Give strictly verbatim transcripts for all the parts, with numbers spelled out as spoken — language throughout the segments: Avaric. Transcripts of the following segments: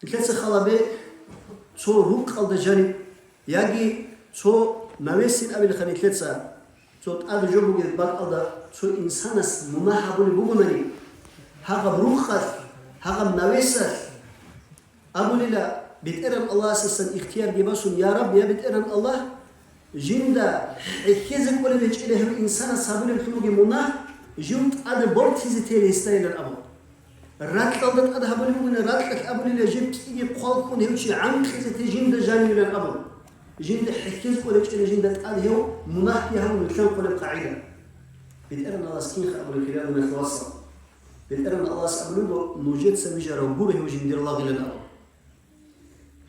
Нилъеца халабе цо рукъалда жаниб, яги цо навесин абилха нилъеца, цо тӀад жо бугеб бакӀалда цо инсанас мунагь гьабулеб бугонани, гьагъаб рукъалъ, гьагъаб навесалъ абулила, БетӀеран Аллагьасдасан ихтиярги басун: «Я Раб, я БетӀеран Аллагь, жинда хӀехьезе кӀолеб гьечӀила гьев инсанас гьабулеблъун бугеб мунагь, жив тӀаде бортизе тейила гьесдайилан», – абун. Ракьалда тӀад гьабулеб бугони, ракьалъ абулила, жиб кӀиги хъвалхьун гьев чи гӀанкъизе те жинда жанивилан абун. Жинда хӀехьезе кӀолеб гьечӀила жинда тӀад гьев мунагьги гьабун вилълъанхъулеб къагӀида. БетӀеран Аллагьас кинха абулеб, хириял диналъул вацал? БетӀеран Аллагьас абулеб буго: «Нужеца вижарав гуро гьев жиндир лагъилан», – абун.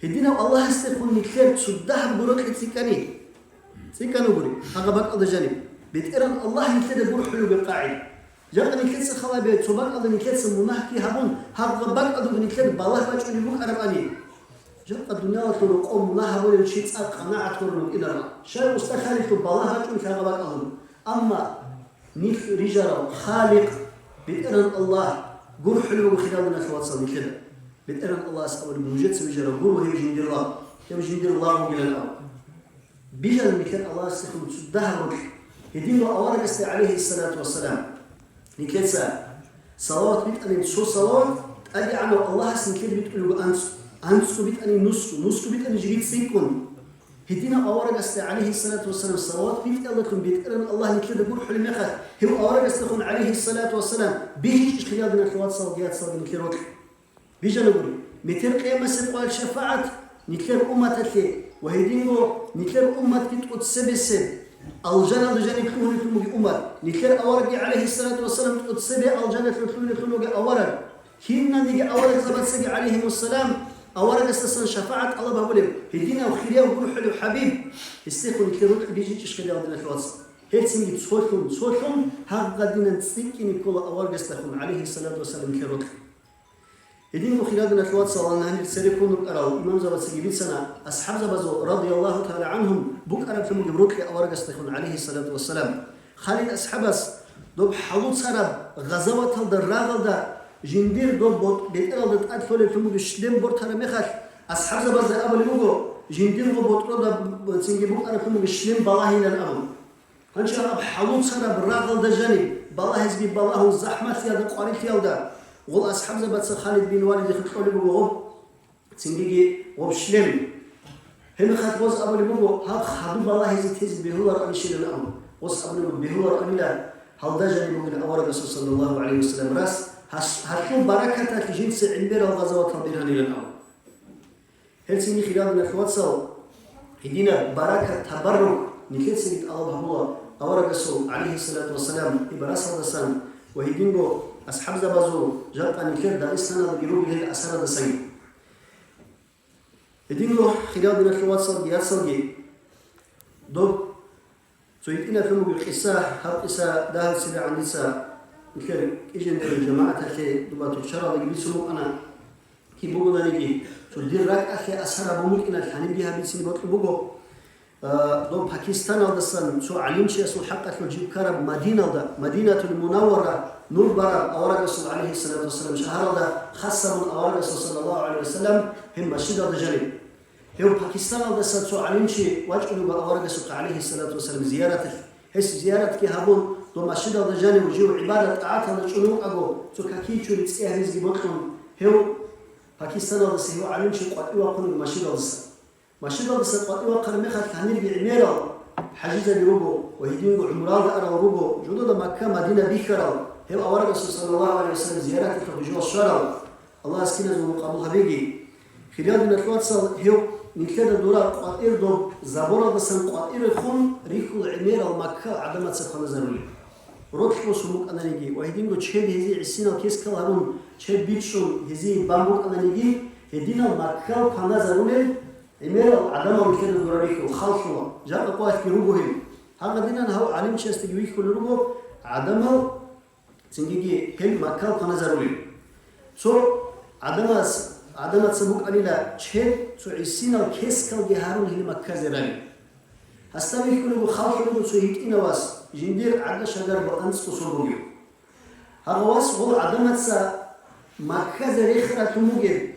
Гьединав Аллагьасдехун нилъер цо дагьаб гуро кье цӀикӀкӀани, цӀикӀкӀан вугури, гьагъаб бакӀалда жаниб. БетӀеран Аллагь нилъеда гурхӀулеб къагӀида. Жакъа нилъеца халабе, цо бакӀалда нилъеца мунагьги гьабун, гьагъаб бакӀалдаго нилъер балагь бачӀунеб букӀарабани. Жакъа дуниялалъул рокъов мунагь гьабулев чи цӀакъ къанагӀат гьорун вукӀинаран. Щай устахарилъул балагь бачӀун гьагъаб бакӀалдаго. Амма нилъ рижарав Халикъ, БетӀеран Аллагь, гурхӀулев вуго, хириял диналъул вацал, нилъеда. БетӀеран Аллагьас абулеб: «Нужеца вижарав гуро гьев жиндир лагъ, гьев жиндир лагъ вугилан», – абун. Бижана нилъер Аллагьасдехун цо дагьаб рокь. Гьединго аварагасде, гӀалайгьиссалату вассалам, нилъеца салават битӀанин, цо салават ТӀадегӀанав Аллагьас нилъеда битӀулеб буго анцӀ-, анцӀго битӀанин нусго, нусго битӀанин жеги цӀикӀкӀун. Гьединав аварагасде, гӀалайгьиссалату вассалам, салават битӀиялдалъун БетӀеран Аллагь нилъеда гурхӀулеб мехалъ, гьев аварагасдехун, гӀалайгьиссалату вассалам, бижичӀищ, хириял диналъул вацалги яцалги, нилъер рокь? Бижана гури, метер къиямасеб къоялъ шафагӀат нилъер умматалъе ва гьединго нилъер умматги тӀоцебесеб алжаналда жаниб лъугьунелъун бугеб уммат, нилъер аварагги, гӀалайгьиссалату вассалам, тӀоцебе алжаналъур лъугьунелъун вугев авараг. Кинаниги аварагзабацаги, гӀалайгьимуссалам, аварагасдасан шафагӀат тӀалаб гьабулеб, гьединав хирияв гурхӀулев ХӀабиб, гьесдехун нилъер рокь бижичӀищ, хириял диналъул вацал? Гьелцинги цолъун, цолъун гьагъадинан цӀикӀкӀине ккола аварагасдехун, гӀалайгьиссалату вассалам, нилъер рокь. Гьединго, хириял диналъул вацал, гьанир цере ккун рукӀарал имамзабацаги бицана, асхӀабзабазул, радияллагьу тагӀала гӀанхум, букӀараблъун бугеб рокьи аварагасдехун, гӀалайгьиссалату вассалам. Халид асхӀабас доб хӀалуцараб гъазаваталда рагъалда жиндир доб бот-, бетӀералда тӀад лъолеблъун бугеб шлем бортараб мехалъ, асхӀабзабазда абулеб буго, жиндирго ботӀрода цинги букӀараблъун бугеб шлем балагьилан абун. Гьанже гьаб хӀалуцараб рагъалда жаниб, балагьизги балагьун, захӀмалъиялда, къварилъиялда, гъол асхӀабзабаца Халид бин Валидихъе кьолеб буго гъоб, цингиги гъоб шлем. Гьебмехалъ гъоз абулеб буго, гьаб хадуб балагьизе тезе бегьулароанищилан абун. Гъоз абулеб буго, бегьулароанила, гьалда жаниб бугин аварагасул, саллаллагьу гӀалайгьи вассалам, рас, гьас-, гьалъул баракаталъ жинца гӀемерал гъазаватал бергьанилан абун. Гьелцинги, хириял диналъул вацал, гьединаб баракат, табаррук нилъецаги тӀалаб гьабула аварагасул, гӀалайгьиссалату вассалам, Ибрасалдасан ва гьединго асхӀабзабазул, жакъа нилъер Дагъистаналдаги ругел асаралдасанги. Гьединго, хириял диналъул вацалги яцалги, доб Цо гьитӀинаб лъун буго къиса, гьаб къиса дагьаб цебегӀан дица нилъер КӀижиндерил жамагӀаталъе доба Турчаралдаги бицун букӀана. Киб бугонаниги, цо дир ракӀалъе асар гьабун букӀиналъ гьанибги гьаб бицине бокьун буго. А, доб Пакистаналдасан цо гӀалимчиясул хӀакъалъулъ жиб ккараб Мадиналда, Мадинатул Мунаввара, нур бараб аварагасул, гӀалайгьиссалату вассалам, шагьаралда, хас гьабун аварагасул, саллаллагьу гӀалайгьи вассалам, гьеб масжидалда жаниб. Гьев Пакистаналдаса цо гӀалимчи вачӀун вуго аварагасухъе, гӀалайгьиссалату вассалам, зияраталъе. Гьес зияратги гьабун, доб масжидалда жанив жив гӀибадат-тӀагӀаталда чӀун вукӀаго, цо какичури цӀи гьабизеги бокьун, гьев Пакистаналдаса гьев гӀалимчи къватӀив вахъун вуго масжидалдаса. Масжидалдаса къватӀив вахъараб мехалъ гьанирги гӀемерал хӀажизаби руго ва гьединго гӀумралда арал руго, жодода Макка, Мадина бихьарал, гьев аварагасул, саллаллагьу гӀалайгьи вассалам, зияраталъухъ жо щварал, Аллагьас киназулго къабул гьабеги. Хириял диналъул вацал, гьев нилъеда дураб къватӀир доб заборалдасан къватӀире хун рихьул гӀемерал Макка гӀадамаца кваназарулел. Ролъ босун букӀананиги ва гьединго чед гьезие гӀисинал кескал гьарун, чед бичӀчӀун гьезие бан букӀананиги, гьединал Маккал кваназарулел гӀемерал гӀадамал нилъеда дураб рихьул, халлъула, жакъа къоялъги руго гьел. Гьагъадинан гьав гӀалимчиясдаги вихьулел руго гӀадамал, цингиги гьел Маккал кваназарулел. Цо гӀадамас, гӀадамаца букӀанила чед, цо гӀисинал кескалги гьарун гьел Макказе рали. Гьасда вихьулего, халлъулего цо гьитӀинав вас, жиндир гӀага-шагарго анцӀго сон бугев. Гьагъав вас гъол гӀадамаца Макказе рехаралъун бугеб,